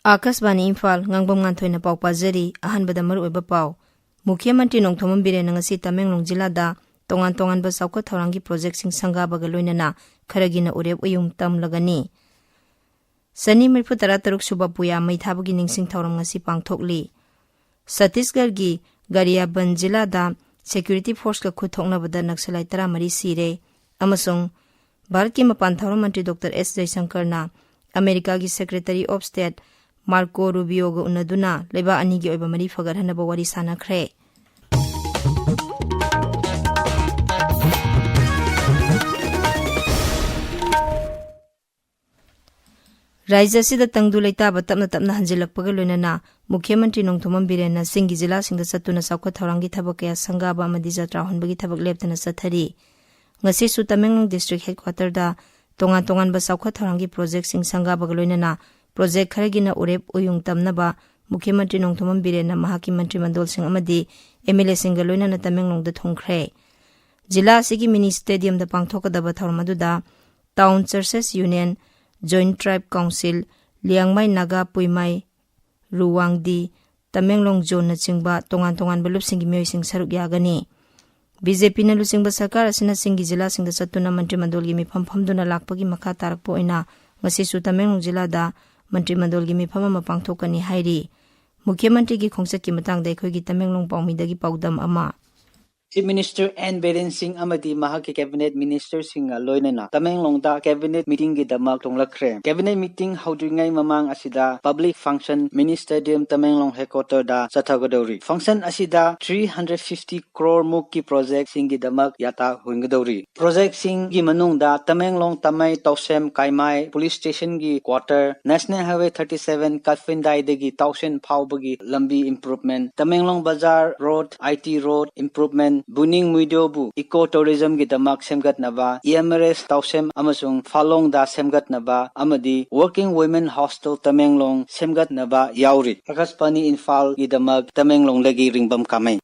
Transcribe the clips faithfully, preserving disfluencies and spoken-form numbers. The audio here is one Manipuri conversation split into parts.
ꯑꯥꯀꯥꯁꯕꯥꯅꯤ ꯏꯝꯐꯥꯜ, ꯉꯥꯡꯕꯝ ꯉꯥꯟꯊꯣꯏꯅ ꯄꯥꯎ ꯄꯥꯖꯔꯤ꯫ ꯑꯍꯥꯟꯕꯗ ꯃꯔꯨꯑꯣꯏꯕ ꯄꯥꯎ꯫ ꯃꯨꯈ꯭ꯌ ꯃꯟꯇ꯭ꯔꯤ ꯅꯣꯡꯊꯣꯝꯕꯝ ꯕꯤꯔꯦꯟꯅ ꯉꯁꯤ ꯇꯃꯦꯡꯂꯣꯡ ꯖꯤꯂꯥꯗ ꯇꯣꯉꯥꯟ ꯇꯣꯉꯥꯟꯕ ꯆꯥꯎꯈꯠ ꯊꯧꯔꯥꯡꯒꯤ ꯄ꯭ꯔꯣꯖꯦꯛꯁꯤꯡ ꯁꯪꯒꯥꯕꯒ ꯂꯣꯏꯅꯅ ꯈꯔꯒꯤꯅ ꯎꯔꯦꯞ ꯎꯌꯨꯡ ꯇꯝꯂꯒꯅꯤ꯫ ꯆꯅꯤ ꯃꯔꯤꯐꯨ ꯇꯔꯥ ꯇꯔꯨꯛ ꯁꯨꯕ ꯄꯨꯌꯥ ꯃꯩ ꯊꯥꯕꯒꯤ ꯅꯤꯡꯁꯤꯡ ꯊꯧꯔꯝ ꯉꯁꯤ ꯄꯥꯡꯊꯣꯛꯂꯤ꯫ ꯁꯠꯇꯤꯁꯒꯔꯒꯤ ꯒꯥꯔꯤꯌꯥꯕꯟ ꯖꯤꯂꯥꯗ ꯁꯦꯀ꯭ꯌꯨꯔꯤꯇꯤ ꯐꯣꯔꯁꯀ ꯈꯨꯠ ꯊꯣꯛꯅꯕꯗ ꯅꯛꯁꯂꯥꯏꯠ ꯇꯔꯥꯃꯔꯤ ꯁꯤꯔꯦ꯫ ꯑꯃꯁꯨꯡ ꯚꯥꯔꯠꯀꯤ ꯃꯄꯥꯟ ꯊꯧꯔꯝ ꯃꯟꯇ꯭ꯔꯤ ꯗꯣꯛꯇꯔ ꯑꯦꯁ ꯖꯌꯁꯪꯀꯔꯅ ꯑꯃꯦꯔꯤꯀꯥꯒꯤ ꯁꯦꯀ꯭ꯔꯦꯇꯔꯤ ꯑꯣꯐ ꯁ꯭ꯇꯦꯠ ꯃꯥꯔꯀꯣ ꯔꯨꯕꯤꯌꯣꯒ ꯎꯅꯗꯨꯅ ꯂꯩꯕꯥꯛ ꯑꯅꯤꯒꯤ ꯑꯣꯏꯕ ꯃꯔꯤ ꯐꯒꯠꯍꯟꯅꯕ ꯋꯥꯔꯤ ꯁꯥꯟꯅꯈ꯭ꯔꯦ꯫ ꯔꯥꯖ꯭ꯌ ꯑꯁꯤꯗ ꯇꯪꯗꯨ ꯂꯩꯇꯥꯕ ꯇꯞꯅ ꯇꯞꯅ ꯍꯟꯖꯤꯜꯂꯛꯄꯒ ꯂꯣꯏꯅꯅ ꯃꯨꯈ꯭ꯌ ꯃꯟꯇ꯭ꯔꯤ ꯅꯣꯡꯊꯣꯝꯕꯝ ꯕꯤꯔꯦꯟꯅ ꯆꯤꯡꯒꯤ ꯖꯤꯂꯥꯁꯤꯡꯗ ꯆꯠꯇꯨꯅ ꯆꯥꯎꯈꯠ ꯊꯧꯔꯥꯡꯒꯤ ꯊꯕꯛ ꯀꯌꯥ ꯁꯪꯒꯥꯕ ꯑꯃꯗꯤ ꯖꯇ꯭ꯔꯥ ꯍꯣꯟꯕꯒꯤ ꯊꯕꯛ ꯂꯦꯞꯇꯅ ꯆꯠꯊꯔꯤ꯫ ꯉꯁꯤꯁꯨ ꯇꯃꯦꯡꯂꯣꯡ ꯗꯤꯁꯇ꯭ꯔꯤꯛ ꯍꯦꯗꯀ꯭ꯋꯥꯇꯔꯗ ꯇꯣꯉꯥꯟ ꯇꯣꯉꯥꯟꯕ ꯆꯥꯎꯈꯠ ꯊꯧꯔꯥꯡꯒꯤ ꯄ꯭ꯔꯣꯖꯦꯛꯁꯤꯡ ꯁꯪꯒꯥꯕꯒ ꯂꯣꯏꯅꯅ ꯄ꯭ꯔꯣꯖꯦꯛ ꯈꯔꯒꯤꯅ ꯎꯔꯦꯞ ꯎꯌꯨꯡ ꯇꯝꯅꯕ ꯃꯨꯈ꯭ꯌ ꯃꯟꯇ꯭ꯔꯤ ꯅꯣꯡꯊꯣꯝꯕꯝ ꯕꯤꯔꯦꯟꯅ ꯃꯍꯥꯛꯀꯤ ꯃꯟꯇ꯭ꯔꯤ ꯃꯟꯗꯣꯜꯁꯤꯡ ꯑꯃꯗꯤ ꯑꯦꯝ ꯑꯦꯜ ꯑꯦꯁꯤꯡꯒ ꯂꯣꯏꯅꯅ ꯇꯃꯦꯡꯂꯣꯡꯗ ꯊꯨꯡꯈ꯭ꯔꯦ꯫ ꯖꯤꯂꯥ ꯑꯁꯤꯒꯤ ꯃꯤꯅꯤ ꯁ꯭ꯇꯦꯗꯤꯌꯝꯗ ꯄꯥꯡꯊꯣꯛꯀꯗꯕ ꯊꯧꯔꯝ ꯑꯗꯨꯗ ꯇꯥꯎꯟ ꯆꯔꯆꯦꯁ ꯌꯨꯅꯤꯌꯟ, ꯖꯣꯏꯟꯠ ꯇ꯭ꯔꯥꯏꯕ ꯀꯥꯎꯟꯁꯤꯜ, ꯂꯤꯌꯥꯡꯃꯩ ꯅꯥꯒꯥ ꯄꯨꯏꯃꯥꯏ, ꯔꯨꯋꯥꯡꯗꯤ, ꯇꯃꯦꯡꯂꯣꯡ ꯖꯣꯟꯅꯆꯤꯡꯕ ꯇꯣꯉꯥꯟ ꯇꯣꯉꯥꯟꯕ ꯂꯨꯞꯁꯤꯡꯒꯤ ꯃꯤꯑꯣꯏꯁꯤꯡ ꯁꯔꯨꯛ ꯌꯥꯒꯅꯤ꯫ ꯕꯤ ꯖꯦ ꯄꯤꯅ ꯂꯨꯆꯤꯡꯕ ꯁꯔꯀꯥꯔ ꯑꯁꯤꯅ ꯆꯤꯡꯒꯤ ꯖꯤꯂꯥꯁꯤꯡꯗ ꯆꯠꯇꯨꯅ ꯃꯟꯇ꯭ꯔꯤ ꯃꯟꯗꯣꯜꯒꯤ ꯃꯤꯐꯝ ꯐꯝꯗꯨꯅ ꯂꯥꯛꯄꯒꯤ ꯃꯈꯥ ꯇꯥꯔꯛꯄ ꯑꯣꯏꯅ ꯉꯁꯤꯁꯨ ꯇꯃꯦꯡꯂꯣꯡ ꯖꯤꯂꯥꯗ ꯃꯟꯇ꯭ꯔꯤ ꯃꯟꯗꯣꯜꯒꯤ ꯃꯤꯐꯝ ꯑꯃ ꯄꯥꯡꯊꯣꯛꯀꯅꯤ ꯍꯥꯏꯔꯤ꯫ ꯃꯨꯈ꯭ꯌ ꯃꯟꯇ꯭ꯔꯤꯒꯤ ꯈꯣꯡꯆꯠꯀꯤ ꯃꯇꯥꯡꯗ ꯑꯩꯈꯣꯏꯒꯤ ꯇꯃꯦꯡꯂꯣꯡ ꯄꯥꯎꯃꯤꯗꯒꯤ ꯄꯥꯎꯗꯝ ꯑꯃ꯫ Chief Minister N Biren Singh ꯑꯃꯗꯤ ꯃꯍꯥꯛꯀꯤ cabinet ministerꯁꯤꯡꯒ ꯂꯣꯏꯅꯅ ꯇꯃꯦꯡꯂꯣꯡꯗ cabinet meetingꯒꯤꯗꯃꯛ ꯊꯨꯡꯂꯛꯈ꯭ꯔꯦ꯫ Cabinet meeting ꯍꯧꯗ꯭ꯔꯤꯉꯩ ꯃꯃꯥꯡ ꯑꯁꯤꯗ public function mini stadium Tamenglong headquarterꯗ ꯆꯠꯊꯒꯗꯧꯔꯤ꯫ Function ꯑꯁꯤꯗ three hundred fifty crore ꯃꯨꯛꯀꯤ projectꯁꯤꯡꯒꯤꯗꯃꯛ ꯌꯥꯇꯥ ꯍꯨꯟꯒꯗꯧꯔꯤ꯫ Projectꯁꯤꯡꯒꯤ ꯃꯅꯨꯡꯗ Tamenglong ꯇꯃꯩ ꯇꯧꯁꯦꯝ ꯀꯥꯏꯃꯥꯏ police stationꯒꯤ quarter, National Highway thirty seven ꯀꯥꯠꯐꯤꯟꯗꯥꯏꯗꯒꯤ ꯇꯥꯎꯁꯦꯟ ꯐꯥꯎꯕꯒꯤ ꯂꯝꯕꯤ improvement, ꯇꯃꯦꯡꯂꯣꯡ ꯕꯖꯥꯔ road, I T road improvement, ꯕꯨꯅꯤꯡ ꯃꯨꯏꯗꯣꯕꯨ eco tourismꯒꯤꯗꯃꯛ ꯁꯦꯝꯒꯠꯅꯕ, E M R S ꯇꯥꯎꯁꯦꯝ ꯑꯃꯁꯨꯡ ꯐꯥꯂꯣꯡꯗ ꯁꯦꯝꯒꯠꯅꯕ ꯑꯃꯗꯤ Working Women Hostel ꯇꯃꯦꯡꯂꯣꯡ ꯁꯦꯝꯒꯠꯅꯕ ꯌꯥꯎꯔꯤ꯫ ꯑꯀꯥꯁꯕꯥꯅꯤ ꯏꯝꯐꯥꯜꯒꯤꯗꯃꯛ ꯇꯃꯦꯡꯂꯣꯡꯗꯒꯤ ꯔꯤꯡꯕꯝ ꯀꯥꯃꯩ꯫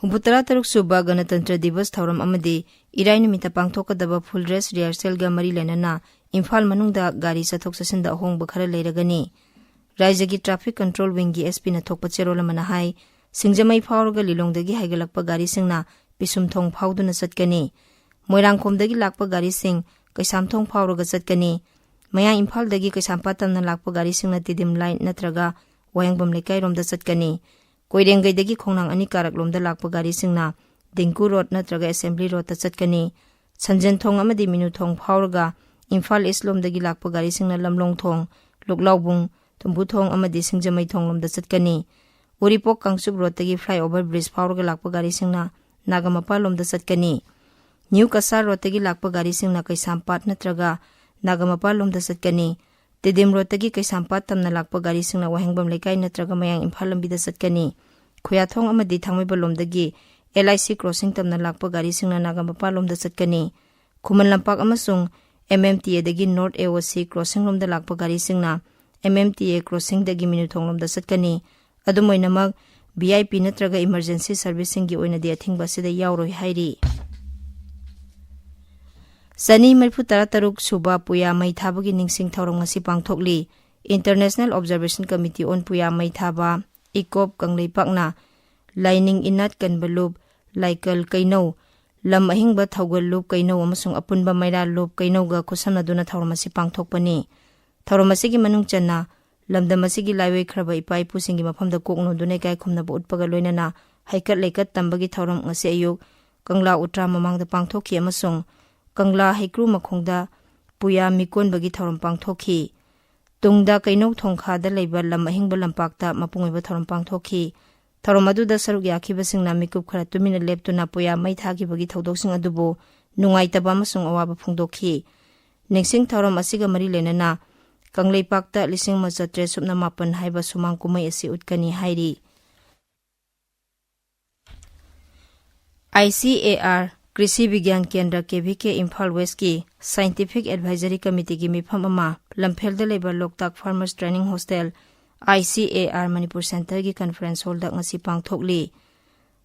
ꯍꯨꯝꯐꯨꯇꯔꯥ ꯇꯔꯨꯛ ꯁꯨꯕ ꯒꯅꯇꯟꯇ꯭ꯔ ꯗꯤꯕꯁ ꯊꯧꯔꯝ ꯑꯃꯗꯤ ꯏꯔꯥꯏ ꯅꯨꯃꯤꯠꯇ ꯄꯥꯡꯊꯣꯛꯀꯗꯕ full dress rehearsalꯒ ꯃꯔꯤ ꯂꯩꯅꯅ ꯏꯝꯐꯥꯜ ꯃꯅꯨꯡꯗ ꯒꯥꯔꯤ ꯆꯠꯊꯣꯛ ꯆꯠꯁꯤꯟꯗ ꯑꯍꯣꯡꯕ ꯈꯔ ꯂꯩꯔꯒꯅꯤ꯫ ꯔꯥꯏꯖ꯭ꯌꯒꯤ Traffic Control Wingꯒꯤ S Pꯅ ꯊꯣꯛꯄ ꯆꯦꯔꯣꯜ ꯑꯃꯅ ꯍꯥꯏ, ꯁꯤꯡꯖꯃꯩ ꯐꯥꯎꯔꯒ ꯂꯤꯂꯣꯡꯗꯒꯤ ꯍꯥꯏꯒꯠꯂꯛꯄ ꯒꯥꯔꯤꯁꯤꯡꯅ ꯄꯤꯁꯨꯝꯊꯣꯡ ꯐꯥꯎꯗꯨꯅ ꯆꯠꯀꯅꯤ꯫ ꯃꯣꯏꯔꯥꯡꯈꯣꯝꯗꯒꯤ ꯂꯥꯛꯄ ꯒꯥꯔꯤꯁꯤꯡ ꯀꯩꯁꯥꯝꯊꯣꯡ ꯐꯥꯎꯔꯒ ꯆꯠꯀꯅꯤ꯫ ꯃꯌꯥꯡ ꯏꯝꯐꯥꯜꯗꯒꯤ ꯀꯩꯁꯥꯝꯄꯥꯠ ꯇꯝꯅ ꯂꯥꯛꯄ ꯒꯥꯔꯤꯁꯤꯡꯅ ꯇꯤꯗꯤꯝ ꯂꯥꯏꯟ ꯅꯠꯇ꯭ꯔꯒ ꯋꯥꯍꯦꯡꯕꯝ ꯂꯩꯀꯥꯏꯔꯣꯝꯗ ꯆꯠꯀꯅꯤ꯫ ꯀꯣꯏꯔꯦꯡꯒꯩꯗꯒꯤ ꯈꯣꯡꯅꯥꯡ ꯑꯅꯤ ꯀꯥꯔꯛꯂꯣꯝꯗ ꯂꯥꯛꯄ ꯒꯥꯔꯤꯁꯤꯡꯅ ꯗꯤꯡꯀꯨ ꯔꯣꯗ ꯅꯠꯇ꯭ꯔꯒ ꯑꯦꯁꯦꯝꯕ꯭ꯂꯤ ꯔꯣꯗꯇ ꯆꯠꯀꯅꯤ꯫ ꯁꯟꯖꯦꯟꯊꯣꯡ ꯑꯃꯗꯤ ꯃꯤꯅꯨꯊꯣꯡ ꯐꯥꯎꯔꯒ ꯏꯝꯐꯥꯜ ꯏꯁ ꯂꯣꯝꯗꯒꯤ ꯂꯥꯛꯄ ꯒꯥꯔꯤꯁꯤꯡꯅ ꯂꯝꯂꯣꯡ ꯊꯣꯡ, ꯂꯨꯛꯂꯥꯎꯕꯨꯡ, ꯊꯨꯝꯕꯨ ꯊꯣꯡ ꯑꯃꯗꯤ ꯁꯤꯡꯖꯃꯩ ꯊꯣꯡ ꯂꯣꯝꯗ ꯆꯠꯀꯅꯤ꯫ ꯎꯔꯤꯄꯣꯛ ꯀꯥꯡꯆꯨꯞ ꯔꯣꯗꯇꯒꯤ flyover bridge ꯐꯥꯎꯔꯒ ꯂꯥꯛꯄ ꯒꯥꯔꯤꯁꯤꯡꯅ ꯅꯥꯒꯥꯃꯄꯥꯜ ꯂꯣꯝꯗ ꯆꯠꯀꯅꯤ꯫ ꯅ꯭ꯌꯨ ꯀꯁꯥꯔ ꯔꯣꯗꯇꯒꯤ ꯂꯥꯛꯄ ꯒꯥꯔꯤꯁꯤꯡꯅ ꯀꯩꯁꯥꯝꯄꯥꯠ ꯅꯠꯇ꯭ꯔꯒ ꯅꯥꯒꯥꯃꯄꯥꯜ ꯂꯣꯝꯗ ꯆꯠꯀꯅꯤ꯫ ꯇꯤꯗꯤꯝ ꯔꯣꯗꯇꯒꯤ ꯀꯩꯁꯥꯝꯄꯥꯠ ꯇꯝꯅ ꯂꯥꯛꯄ ꯒꯥꯔꯤꯁꯤꯡꯅ ꯋꯥꯍꯦꯡꯕꯝ ꯂꯩꯀꯥꯏ ꯅꯠꯇ꯭ꯔꯒ ꯃꯌꯥꯡ ꯏꯝꯐꯥꯜ ꯂꯝꯕꯤꯗ ꯆꯠꯀꯅꯤ꯫ ꯈꯨꯌꯥꯊꯣꯡ ꯑꯃꯗꯤ ꯊꯥꯡꯃꯩꯕꯟ ꯂꯣꯝꯗꯒꯤ L I C crossing ꯇꯝꯅ ꯂꯥꯛꯄ ꯒꯥꯔꯤꯁꯤꯡꯅ ꯅꯥꯒꯥꯃꯄꯥꯜ ꯂꯣꯝꯗ ꯆꯠꯀꯅꯤ꯫ ꯈꯨꯃꯟ ꯂꯝꯄꯥꯛ ꯑꯃꯁꯨꯡ M M T Aꯗꯒꯤ North A O C crossing ꯂꯣꯝꯗ ꯂꯥꯛꯄ ꯒꯥꯔꯤꯁꯤꯡꯅ M M T A crossingꯗꯒꯤ ꯃꯤꯅꯨꯊꯣꯡ ꯂꯣꯝꯗ ꯆꯠꯀꯅꯤ꯫ ꯑꯗꯨꯝ ꯑꯣꯏꯅꯃꯛ, V I P ꯅꯠꯇ꯭ꯔꯒ emergency serviceꯁꯤꯡꯒꯤ ꯑꯣꯏꯅꯗꯤ ꯑꯊꯤꯡꯕ ꯑꯁꯤꯗ ꯌꯥꯎꯔꯣꯏ ꯍꯥꯏꯔꯤ꯫ ꯆꯅꯤ ꯃꯔꯤꯐꯨ ꯇꯔꯥ ꯇꯔꯨꯛ ꯁꯨꯕ ꯄꯨꯌꯥ ꯃꯩ ꯊꯥꯕꯒꯤ ꯅꯤꯡꯁꯤꯡ ꯊꯧꯔꯝ ꯉꯁꯤ ꯄꯥꯡꯊꯣꯛꯂꯤ꯫ International Observation Committee on ꯄꯨꯌꯥ ꯃꯩ ꯊꯥꯕ, ꯏꯀꯣꯞ ꯀꯪꯂꯩꯄꯥꯛꯅ ꯂꯥꯏꯅꯤꯡ ꯏꯅꯥꯠ ꯀꯟꯕ ꯂꯨꯞ, ꯂꯥꯏꯀꯜ ꯀꯩꯅꯧ, ꯂꯝ ꯑꯍꯤꯡꯕ ꯊꯧꯒꯜ ꯂꯨꯞ ꯀꯩꯅꯧ ꯑꯃꯁꯨꯡ ꯑꯄꯨꯟꯕ ꯃꯩꯔꯥ ꯂꯨꯞ ꯀꯩꯅꯧꯒ ꯈꯨꯠꯁꯝꯅꯗꯨꯅ ꯊꯧꯔꯝ ꯑꯁꯤ ꯄꯥꯡꯊꯣꯛꯄꯅꯤ꯫ ꯊꯧꯔꯝ ꯑꯁꯤꯒꯤ ꯃꯅꯨꯡ ꯆꯟꯅ ꯂꯝꯗꯝ ꯑꯁꯤꯒꯤ ꯂꯥꯏꯋꯦ ꯈ꯭ꯔꯕ ꯏꯄꯥ ꯏꯄꯨꯁꯤꯡꯒꯤ ꯃꯐꯝꯗ ꯀꯣꯛ ꯅꯣꯟꯗꯨꯅ ꯏꯀꯥꯏ ꯈꯨꯝꯅꯕ ꯎꯠꯄꯒ ꯂꯣꯏꯅꯅ ꯍꯩꯀꯠ ꯂꯩꯀꯠ ꯇꯝꯕꯒꯤ ꯊꯧꯔꯝ ꯉꯁꯤ ꯑꯌꯨꯛ ꯀꯪꯂꯥ ꯎꯇ꯭ꯔꯥ ꯃꯃꯥꯡꯗ ꯄꯥꯡꯊꯣꯛꯈꯤ ꯑꯃꯁꯨꯡ ꯀꯪꯂꯥ ꯍꯩꯀ꯭ꯔꯨ ꯃꯈꯣꯡꯗ ꯄꯨꯌꯥ ꯃꯤꯀꯣꯟꯕꯒꯤ ꯊꯧꯔꯝ ꯄꯥꯡꯊꯣꯛꯈꯤ꯫ ꯇꯨꯡꯗ ꯀꯩꯅꯧ ꯊꯣꯡꯈꯥꯗ ꯂꯩꯕ ꯂꯝ ꯑꯍꯤꯡꯕ ꯂꯝꯄꯥꯛꯇ ꯃꯄꯨꯡ ꯑꯣꯏꯕ ꯊꯧꯔꯝ ꯄꯥꯡꯊꯣꯛꯈꯤ꯫ ꯊꯧꯔꯝ ꯑꯗꯨꯗ ꯁꯔꯨꯛ ꯌꯥꯈꯤꯕꯁꯤꯡꯅ ꯃꯤꯀꯨꯞ ꯈꯔ ꯇꯨꯃꯤꯟꯅ ꯂꯦꯞꯇꯨꯅ ꯄꯨꯌꯥ ꯃꯩ ꯊꯥꯈꯤꯕꯒꯤ ꯊꯧꯗꯣꯛꯁꯤꯡ ꯑꯗꯨꯕꯨ ꯅꯨꯡꯉꯥꯏꯇꯕ ꯑꯃꯁꯨꯡ ꯑꯋꯥꯕ ꯐꯣꯡꯗꯣꯛꯈꯤ꯫ ꯅꯤꯡꯁꯤꯡ ꯊꯧꯔꯝ ꯑꯁꯤꯒ ꯃꯔꯤ ꯂꯩꯅꯅ ꯀꯪꯂꯩꯄꯥꯛꯇ ꯂꯤꯁꯤꯡ ꯑꯃ ꯆꯥꯇ꯭ꯔꯦꯠ ꯁꯨꯞꯅ ꯃꯥꯄꯟ ꯍꯥꯏꯕ ꯁꯨꯃꯥꯡ ꯀꯨꯝꯍꯩ ꯑꯁꯤ ꯎꯠꯀꯅꯤ ꯍꯥꯏꯔꯤ꯫ I C A R, ꯀ꯭ꯔꯤꯁꯤ ꯕꯤꯒ꯭ꯌꯥꯟ ꯀꯦꯟꯗ꯭ꯔ, K V K, ꯏꯝꯐꯥꯜ ꯋꯦꯁꯀꯤ Scientific Advisory Committeeꯒꯤ ꯃꯤꯐꯝ ꯑꯃ ꯂꯝꯐꯦꯜꯗ ꯂꯩꯕ ꯂꯣꯛꯇꯥꯛ Farmers Training Hostel, I C A R, Manipur Centreꯒꯤ conference hallꯗ ꯉꯁꯤ ꯄꯥꯡꯊꯣꯛꯂꯤ꯫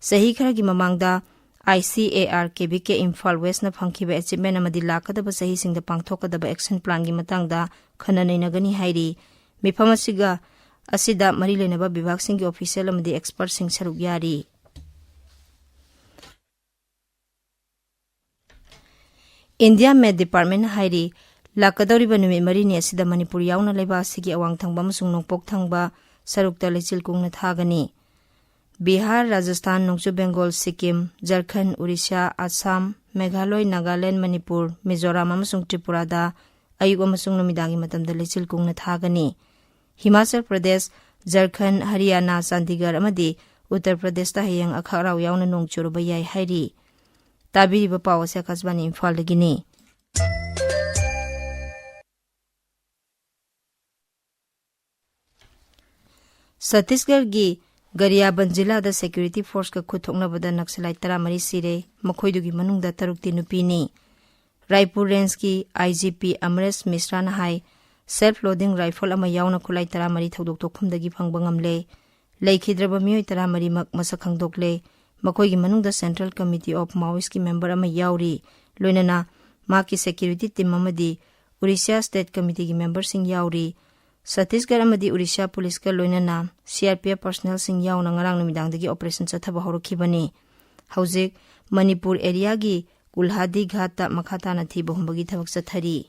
ꯆꯍꯤ ꯈꯔꯒꯤ ꯃꯃꯥꯡꯗ ICAR KVK ꯏꯝꯐꯥꯜ ꯋꯦꯁꯅ ꯐꯪꯈꯤꯕ achievement ꯑꯃꯗꯤ ꯂꯥꯛꯀꯗꯕ ꯆꯍꯤꯁꯤꯡꯗ ꯄꯥꯡꯊꯣꯛꯀꯗꯕ action planꯒꯤ ꯃꯇꯥꯡꯗ ꯈꯟꯅ ꯅꯩꯅꯒꯅꯤ ꯍꯥꯏꯔꯤ꯫ ꯃꯤꯐꯝ ꯑꯁꯤꯒ, ꯑꯁꯤꯗ ꯃꯔꯤ ꯂꯩꯅꯕ ꯕꯤꯚꯥꯒꯁꯤꯡꯒꯤ official ꯑꯃꯗꯤ expertꯁꯤꯡ ꯁꯔꯨꯛ ꯌꯥꯔꯤ꯫ India Met Departmentꯅ ꯍꯥꯏꯔꯤ, ꯂꯥꯛꯀꯗꯧꯔꯤꯕ ꯅꯨꯃꯤꯠ ꯃꯔꯤꯅꯤ ꯑꯁꯤꯗ ꯃꯅꯤꯄꯨꯔ ꯌꯥꯎꯅ ꯂꯩꯕꯥꯛ ꯑꯁꯤꯒꯤ ꯑꯋꯥꯡ ꯊꯪꯕ ꯑꯃꯁꯨꯡ ꯅꯣꯡꯄꯣꯛ ꯊꯪꯕ ꯁꯔꯨꯛꯇ ꯂꯩꯆꯤꯜ ꯀꯨꯡꯅ ꯊꯥꯒꯅꯤ꯫ ꯕꯤꯍꯥꯔ, ꯔꯥꯖꯁꯊꯥꯟ, ꯅꯣꯡꯆꯨꯞ ꯕꯦꯡꯒꯣꯜ, ꯁꯤꯛꯀꯤꯝ, ꯖꯔꯈꯟ, ꯎꯔꯤꯁꯥ, ꯑꯁꯥꯝ, ꯃꯦꯘꯥꯂꯣꯏ, ꯅꯥꯒꯥꯂꯦꯟ, ꯃꯅꯤꯄꯨꯔ, ꯃꯤꯖꯣꯔꯥꯝ ꯑꯃꯁꯨꯡ ꯇ꯭ꯔꯤꯄꯨꯔꯥꯗ ꯑꯌꯨꯛ ꯑꯃꯁꯨꯡ ꯅꯨꯃꯤꯗꯥꯡꯒꯤ ꯃꯇꯝꯗ ꯂꯩꯆꯤꯜ ꯀꯨꯡꯅ ꯊꯥꯒꯅꯤ꯫ ꯍꯤꯃꯥꯆꯜ ꯄ꯭ꯔꯗꯦꯁ, ꯖꯔꯈꯟ, ꯍꯔꯤꯌꯥꯅꯥ, ꯆꯥꯟꯗꯤꯒꯔ ꯑꯃꯗꯤ ꯎꯠꯇꯔ ꯄ꯭ꯔꯗꯦꯁꯇ ꯍꯌꯦꯡ ꯑꯈꯥꯛ ꯑꯔꯥꯎ ꯌꯥꯎꯅ ꯅꯣꯡ ꯆꯨꯔꯨꯕ ꯌꯥꯏ ꯍꯥꯏꯔꯤ꯫ ꯇꯥꯕꯤꯔꯤꯕ ꯄꯥꯎ ꯑꯁꯤ ꯑꯀꯥꯁꯕꯥꯅꯤ ꯏꯝꯐꯥꯜꯗꯒꯤꯅꯤ꯫ ꯁꯠꯇꯤꯁꯒꯔꯒꯤ ꯒꯔꯤꯌꯥꯕꯟ ꯖꯤꯂꯥꯗ security forceꯀ ꯈꯨꯠ ꯊꯣꯛꯅꯕꯗ ꯅꯛꯁꯂꯥꯏꯠ ꯇꯔꯥꯃꯔꯤ ꯁꯤꯔꯦ, ꯃꯈꯣꯏꯗꯨꯒꯤ ꯃꯅꯨꯡꯗ ꯇꯔꯨꯛꯇꯤ ꯅꯨꯄꯤꯅꯤ꯫ ꯔꯥꯏꯄꯨꯔ ꯔꯦꯟꯖꯀꯤ IGP ꯑꯃꯔꯦꯁ ꯃꯤꯁ꯭ꯔꯥꯅ ꯍꯥꯏ, self loading rifle ꯑꯃ ꯌꯥꯎꯅ ꯈꯨꯠꯂꯥꯏ ꯇꯔꯥꯃꯔꯤ ꯊꯧꯗꯣꯛ ꯊꯣꯛꯐꯝꯗꯒꯤ ꯐꯪꯕ ꯉꯝꯂꯦ꯫ ꯂꯩꯈꯤꯗ꯭ꯔꯕ ꯃꯤꯑꯣꯏ ꯇꯔꯥꯃꯔꯤꯃꯛ ꯃꯁꯛ ꯈꯪꯗꯣꯛꯂꯦ꯫ ꯃꯈꯣꯏꯒꯤ ꯃꯅꯨꯡꯗ Central Committee of Maoistꯀꯤ member ꯑꯃ ꯌꯥꯎꯔꯤ, ꯂꯣꯏꯅꯅ ꯃꯍꯥꯛꯀꯤ security team ꯑꯃꯗꯤ Orissa State Committeeꯒꯤ memberꯁꯤꯡ ꯌꯥꯎꯔꯤ꯫ ꯁꯠꯇꯤꯁꯒꯔ ꯑꯃꯗꯤ Orissa ꯄꯨꯂꯤꯁꯀ ꯂꯣꯏꯅꯅ CRPF personnelꯁꯤꯡ ꯌꯥꯎꯅ ꯉꯔꯥꯡ ꯅꯨꯃꯤꯗꯥꯡꯗꯒꯤ operation ꯆꯠꯊꯕ ꯍꯧꯔꯛꯈꯤꯕꯅꯤ꯫ ꯍꯧꯖꯤꯛ ꯃꯅꯤꯄꯨꯔ areaꯒꯤ ꯀꯨꯜꯍꯥꯗꯤ ꯘꯥꯠꯇ ꯃꯈꯥ ꯇꯥꯅ ꯊꯤꯕ ꯍꯨꯝꯕꯒꯤ ꯊꯕꯛ ꯆꯠꯊꯔꯤ꯫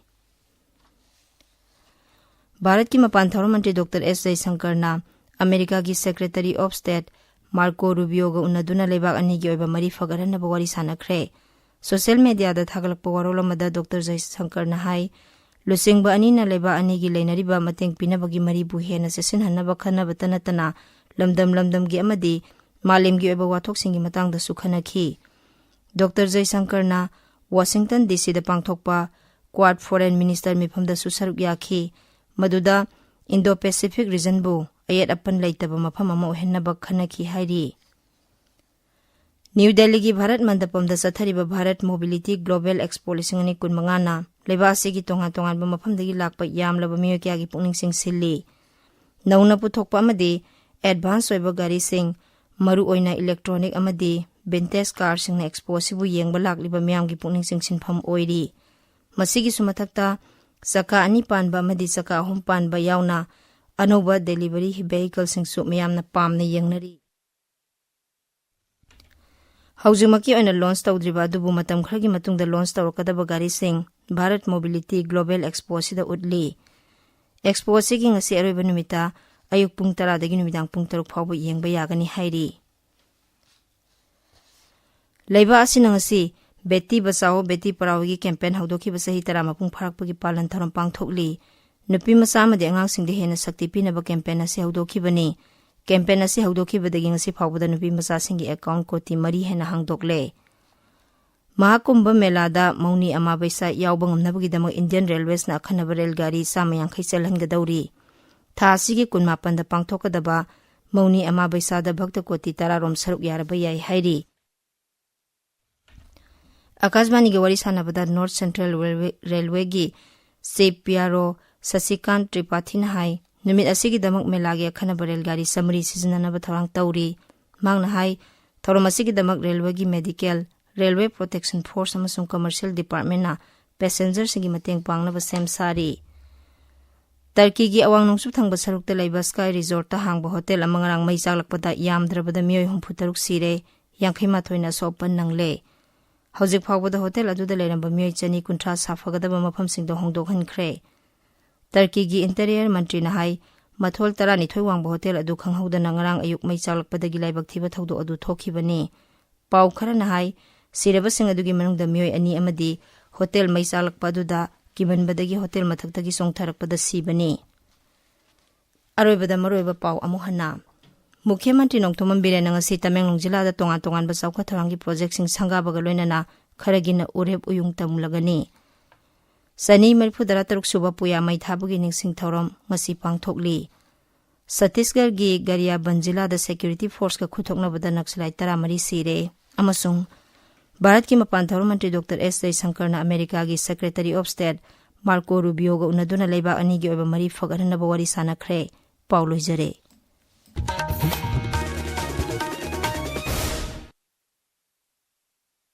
ꯚꯥꯔꯠꯀꯤ ꯃꯄꯥꯟ ꯊꯧꯔꯝ ꯃꯟꯇ꯭ꯔꯤ Doctor S ꯖꯌꯁꯪꯀꯔꯅ ꯑꯃꯦꯔꯤꯀꯥꯒꯤ Secretary of State Marco Rubioꯒ ꯎꯅꯗꯨꯅ ꯂꯩꯕꯥꯛ ꯑꯅꯤꯒꯤ ꯑꯣꯏꯕ ꯃꯔꯤ ꯐꯒꯠꯍꯟꯅꯕ ꯋꯥꯔꯤ ꯁꯥꯟꯅꯈ꯭ꯔꯦ꯫ Social mediaꯗ ꯊꯥꯒꯠꯂꯛꯄ ꯋꯥꯔꯣꯜ ꯑꯃꯗ Doctor ꯖꯌꯁꯪꯀꯔꯅ ꯍꯥꯏ, ꯂꯨꯆꯤꯡꯕ ꯑꯅꯤꯅ ꯂꯩꯕꯥꯛ ꯑꯅꯤꯒꯤ ꯂꯩꯅꯔꯤꯕ ꯃꯇꯦꯡ ꯄꯤꯅꯕꯒꯤ ꯃꯔꯤꯕꯨ ꯍꯦꯟꯅ ꯆꯦꯠꯁꯤꯟꯍꯟꯅꯕ ꯈꯟꯅꯕꯇ ꯅꯠꯇꯅ ꯂꯝꯗꯝ ꯂꯝꯗꯝꯒꯤ ꯑꯃꯗꯤ ꯃꯥꯂꯦꯝꯒꯤ ꯑꯣꯏꯕ ꯋꯥꯊꯣꯛꯁꯤꯡꯒꯤ ꯃꯇꯥꯡꯗꯁꯨ ꯈꯟꯅꯈꯤ꯫ Doctor ꯖꯌꯁꯪꯀꯔꯅ Washington DCꯗ ꯄꯥꯡꯊꯣꯛꯄ Quad Foreign Minister ꯃꯤꯐꯝꯗꯁꯨ ꯁꯔꯨꯛ ꯌꯥꯈꯤ, ꯃꯗꯨꯗ Indo-Pacific regionꯕꯨ ꯑꯌꯦꯠ ꯑꯄꯟ ꯂꯩꯇꯕ ꯃꯐꯝ ꯑꯃ ꯑꯣꯏꯍꯟꯅꯕ ꯈꯟꯅꯈꯤ ꯍꯥꯏꯔꯤ꯫ ꯅ꯭ꯌꯨ ꯗꯦꯜꯂꯤꯒꯤ ꯚꯥꯔꯠ ꯃꯟꯗꯄꯝꯗ ꯆꯠꯊꯔꯤꯕ Bharat Mobility Global Expo ꯂꯤꯁꯤꯡ ꯑꯅꯤ ꯀꯨꯟꯃꯉꯥꯅ ꯂꯩꯕꯥꯛ ꯑꯁꯤꯒꯤ ꯇꯣꯉꯥꯟ ꯇꯣꯉꯥꯟꯕ ꯃꯐꯝꯗꯒꯤ ꯂꯥꯛꯄ ꯌꯥꯝꯂꯕ ꯃꯤꯑꯣꯏ ꯀꯌꯥꯒꯤ ꯄꯨꯛꯅꯤꯡ ꯆꯤꯡꯁꯤꯜꯂꯤ꯫ ꯅꯧꯅ ꯄꯨꯊꯣꯛꯄ ꯑꯃꯗꯤ advance ꯑꯣꯏꯕ ꯒꯥꯔꯤꯁꯤꯡ, ꯃꯔꯨꯑꯣꯏꯅ electronic ꯑꯃꯗꯤ vintage carꯁꯤꯡꯅ expo ꯑꯁꯤꯕꯨ ꯌꯦꯡꯕ ꯂꯥꯛꯂꯤꯕ ꯃꯤꯌꯥꯝꯒꯤ ꯄꯨꯛꯅꯤꯡ ꯆꯤꯡꯁꯤꯟꯐꯝ ꯑꯣꯏꯔꯤ꯫ ꯃꯁꯤꯒꯤꯁꯨ ꯃꯊꯛꯇ ꯆꯀꯥ ꯑꯅꯤ ꯄꯥꯟꯕ ꯑꯃꯗꯤ ꯆꯀꯥ ꯑꯍꯨꯝ ꯄꯥꯟꯕ ꯌꯥꯎꯅ ꯑꯅꯧꯕ delivery vehicleꯁꯤꯡꯁꯨ ꯃꯤꯌꯥꯝꯅ ꯄꯥꯝꯅ ꯌꯦꯡꯅꯔꯤ꯫ ꯍꯧꯖꯤꯛꯃꯛꯀꯤ ꯑꯣꯏꯅ launch ꯇꯧꯗ꯭ꯔꯤꯕ ꯑꯗꯨꯕꯨ ꯃꯇꯝ ꯈꯔꯒꯤ ꯃꯇꯨꯡꯗ launch ꯇꯧꯔꯛꯀꯗꯕ ꯒꯥꯔꯤꯁꯤꯡ Bharat Mobility Global Expo ꯑꯁꯤꯗ ꯎꯠꯂꯤ꯫ Expo ꯑꯁꯤꯒꯤ ꯉꯁꯤ ꯑꯔꯣꯏꯕ ꯅꯨꯃꯤꯠꯇ ꯑꯌꯨꯛ ꯄꯨꯡ ꯇꯔꯥꯗꯒꯤ ꯅꯨꯃꯤꯗꯥꯡ ꯄꯨꯡ ꯇꯔꯨꯛ ꯐꯥꯎꯕ ꯌꯦꯡꯕ ꯌꯥꯒꯅꯤ ꯍꯥꯏꯔꯤ꯫ ꯂꯩꯕꯥꯛ ꯑꯁꯤꯅ ꯉꯁꯤ Beti Bachao Beti Padhaoꯒꯤ campaign ꯍꯧꯗꯣꯛꯈꯤꯕ ꯆꯍꯤ ꯇꯔꯥ ꯃꯄꯨꯡ ꯐꯥꯔꯛꯄꯒꯤ ꯄꯥꯂꯟ ꯊꯧꯔꯝ ꯄꯥꯡꯊꯣꯛꯂꯤ꯫ ꯅꯨꯄꯤ ꯃꯆꯥ ꯑꯃꯗꯤ ꯑꯉꯥꯡꯁꯤꯡꯗ ꯍꯦꯟꯅ ꯁꯛꯇꯤ ꯄꯤꯅꯕ campaign ꯑꯁꯤ ꯍꯧꯗꯣꯛꯈꯤꯕꯅꯤ꯫ Campaign ꯑꯁꯤ ꯍꯧꯗꯣꯛꯈꯤꯕꯗꯒꯤ ꯉꯁꯤ ꯐꯥꯎꯕꯗ ꯅꯨꯄꯤ ꯃꯆꯥꯁꯤꯡꯒꯤ account ꯀꯣꯇꯤ ꯃꯔꯤ ꯍꯦꯟꯅ ꯍꯥꯡꯗꯣꯛꯂꯦ꯫ ꯃꯍꯥꯀꯨꯝꯚ ꯃꯦꯂꯥꯗ ꯃꯧꯅꯤ ꯑꯃꯥꯕꯩꯁꯥ ꯌꯥꯎꯕ ꯉꯝꯅꯕꯒꯤꯗꯃꯛ Indian Railwaysꯅ ꯑꯈꯟꯅꯕ ꯔꯦꯜ ꯒꯥꯔꯤ ꯆꯥꯝꯃ ꯌꯥꯡꯈꯩ ꯆꯦꯜꯍꯟꯒꯗꯧꯔꯤ꯫ ꯊꯥ ꯑꯁꯤꯒꯤ ꯀꯨꯟꯃꯥꯄꯟꯗ ꯄꯥꯡꯊꯣꯛꯀꯗꯕ ꯃꯧꯅꯤ ꯑꯃꯥꯕꯩꯁꯥꯗ ꯚꯛꯇ ꯀꯣꯇꯤ ꯇꯔꯥ ꯔꯣꯝ ꯁꯔꯨꯛ ꯌꯥꯔꯕ ꯌꯥꯏ ꯍꯥꯏꯔꯤ꯫ ꯑꯀꯥꯁꯕꯥꯅꯤꯒꯤ ꯋꯥꯔꯤ ꯁꯥꯟꯅꯕꯗ North Central Railway, Railwayꯒꯤ Chief P R O ꯁꯁꯤꯀꯥꯟ ꯇ꯭ꯔꯤꯄꯥꯊꯤꯅ ꯍꯥꯏ, ꯅꯨꯃꯤꯠ ꯑꯁꯤꯒꯤꯗꯃꯛ ꯃꯦꯂꯥꯒꯤ ꯑꯈꯟꯅꯕ ꯔꯦꯜ ꯒꯥꯔꯤ ꯆꯥꯃꯔꯤ ꯁꯤꯖꯤꯟꯅꯅꯕ ꯊꯧꯔꯥꯡ ꯇꯧꯔꯤ꯫ ꯃꯍꯥꯛꯅ ꯍꯥꯏ, ꯊꯧꯔꯝ ꯑꯁꯤꯒꯤꯗꯃꯛ ꯔꯦꯜꯋꯦꯒꯤ medical, Railway Protection Force ꯑꯃꯁꯨꯡ Commercial Departmentꯅ passengerꯁꯤꯡꯒꯤ ꯃꯇꯦꯡ ꯄꯥꯡꯅꯕ ꯁꯦꯝ ꯁꯥꯔꯤ꯫ ꯇꯔꯀꯤꯒꯤ ꯑꯋꯥꯡ ꯅꯣꯡꯆꯨꯞ ꯊꯪꯕ ꯁꯔꯨꯛꯇ ꯂꯩꯕ Sky Resortꯇ ꯍꯥꯡꯕ ꯍꯣꯇꯦꯜ ꯑꯃ ꯉꯔꯥꯡ ꯃꯩ ꯆꯥꯛꯂꯛꯄꯗ ꯌꯥꯝꯗ꯭ꯔꯕꯗ ꯃꯤꯑꯣꯏ ꯍꯨꯝꯐꯨ ꯇꯔꯨꯛ ꯁꯤꯔꯦ, ꯌꯥꯡꯈꯩ ꯃꯥꯊꯣꯏꯅ ꯑꯁꯣꯛ ꯑꯄꯟ ꯅꯪꯂꯦ꯫ ꯍꯧꯖꯤꯛ ꯐꯥꯎꯕꯗ ꯍꯣꯇꯦꯜ ꯑꯗꯨꯗ ꯂꯩꯔꯝꯕ ꯃꯤꯑꯣꯏ ꯆꯅꯤ ꯀꯨꯟꯊ꯭ꯔꯥ ꯁꯥꯐꯒꯗꯕ ꯃꯐꯝꯁꯤꯡꯗ ꯍꯣꯡꯗꯣꯛꯍꯟꯈ꯭ꯔꯦ꯫ ꯇꯔꯀꯤꯒꯤ interior ꯃꯟꯇ꯭ꯔꯤꯅ ꯍꯥꯏ, ꯃꯊꯣꯜ ꯇꯔꯥꯅꯤꯊꯣꯏ ꯋꯥꯡꯕ ꯍꯣꯇꯦꯜ ꯑꯗꯨ ꯈꯪꯍꯧꯗꯅ ꯉꯔꯥꯡ ꯑꯌꯨꯛ ꯃꯩ ꯆꯥꯛꯂꯛꯄꯗꯒꯤ ꯂꯥꯏꯕꯛ ꯊꯤꯕ ꯊꯧꯗꯣꯛ ꯑꯗꯨ ꯊꯣꯛꯈꯤꯕꯅꯤ꯫ ꯄꯥꯎ ꯈꯔꯅ ꯍꯥꯏ, ꯁꯤꯔꯕꯁꯤꯡ ꯑꯗꯨꯒꯤ ꯃꯅꯨꯡꯗ ꯃꯤꯑꯣꯏ ꯑꯅꯤ ꯑꯃꯗꯤ ꯍꯣꯇꯦꯜ ꯃꯩ ꯆꯥꯛꯂꯛꯄ ꯑꯗꯨꯗ ꯀꯤꯃꯟꯕꯗꯒꯤ ꯍꯣꯇꯦꯜ ꯃꯊꯛꯇꯒꯤ ꯆꯣꯡꯊꯔꯛꯄꯗ ꯁꯤꯕꯅꯤ꯫ ꯑꯔꯣꯏꯕꯗ ꯃꯔꯨꯑꯣꯏꯕ ꯄꯥꯎ ꯑꯃꯨꯛ ꯍꯟꯅ꯫ ꯃꯨꯈ꯭ꯌ ꯃꯟꯇ꯭ꯔꯤ ꯅꯣꯡꯊꯣꯝꯕꯝ ꯕꯤꯔꯦꯟꯅ ꯉꯁꯤ ꯇꯃꯦꯡꯂꯣꯡ ꯖꯤꯂꯥꯗ ꯇꯣꯉꯥꯟ ꯇꯣꯉꯥꯟꯕ ꯆꯥꯎꯈꯠ ꯊꯧꯔꯥꯡꯒꯤ projectꯁꯤꯡ ꯁꯪꯒꯥꯕꯒ ꯂꯣꯏꯅꯅ ꯈꯔꯒꯤꯅ ꯎꯔꯦꯞ ꯎꯌꯨꯡ ꯇꯝꯂꯒꯅꯤ꯫ ꯆꯅꯤ ꯃꯔꯤꯐꯨ ꯇꯔꯥ ꯇꯔꯨꯛ ꯁꯨꯕ ꯄꯨꯌꯥ ꯃꯩ ꯊꯥꯕꯒꯤ ꯅꯤꯡꯁꯤꯡ ꯊꯧꯔꯝ ꯉꯁꯤ ꯄꯥꯡꯊꯣꯛꯂꯤ꯫ ꯁꯠꯇꯤꯁꯒꯔꯒꯤ ꯒꯔꯤꯌꯥꯕꯟ ꯖꯤꯂꯥꯗ security forceꯀ ꯈꯨꯠꯊꯣꯛꯅꯕꯗ ꯅꯛꯁꯂꯥꯏꯠ ꯇꯔꯥꯃꯔꯤ ꯁꯤꯔꯦ꯫ ꯑꯃꯁꯨꯡ ꯚꯥꯔꯠꯀꯤ ꯃꯄꯥꯟ ꯊꯧꯔꯝ ꯃꯟꯇ꯭ꯔꯤ ꯗꯣꯛꯇꯔ ꯑꯦꯁ ꯖꯌꯁꯪꯀꯔꯅ ꯑꯃꯦꯔꯤꯀꯥꯒꯤ Secretary of State Marco Rubioꯒ ꯎꯅꯗꯨꯅ ꯂꯩꯕꯥꯛ ꯑꯅꯤꯒꯤ ꯑꯣꯏꯕ ꯃꯔꯤ ꯐꯒꯠꯍꯟꯅꯕ ꯋꯥꯔꯤ ꯁꯥꯟꯅꯈ꯭ꯔꯦ꯫ ꯄꯥꯎ ꯂꯣꯏꯖꯔꯦ꯫